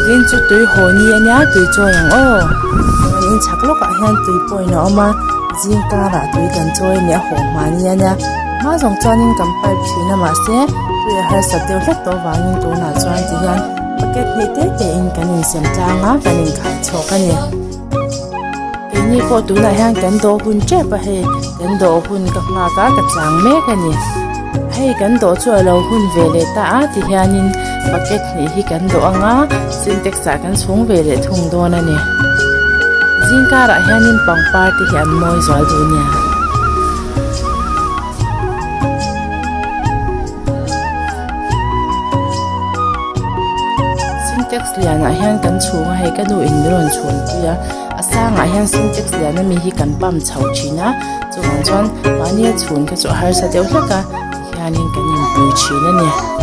Vawiin chu tui haw ni a nia tui chawi ang aw kan in chhak lawkah hian tui point a awm a zing karah tui kan chawi a nia haw hma ni a nia hma zawng chuanin kan pipe thin a mahse tui a harsat deuh hlek tawh avangin tunah chuan ti hian bucket hnih te te in kan insem tlang a kan inkhai chhawk a ni keini pawh tunah hian kan dawh hun tep a hei kan dawh hun ka nghak a ka chang mek a ni hei kan dawh chu a lo hun ve leh ta a ti hianin bucket hnih hi kan dawh ang a sintex ah kan chhung ve leh thung dawn a ni zing karah hianin pangpar te hi an mawi zual duh a nia. Sintex lianah hian kan chhung a hei ka nu in min rawn chhun pui a a sangah hian sintex lian ami hi kan pump chho thin a chuvang chuan mahni a chhun kha chu a harsa deuh hlek a tihianin kan inpui thin a ni.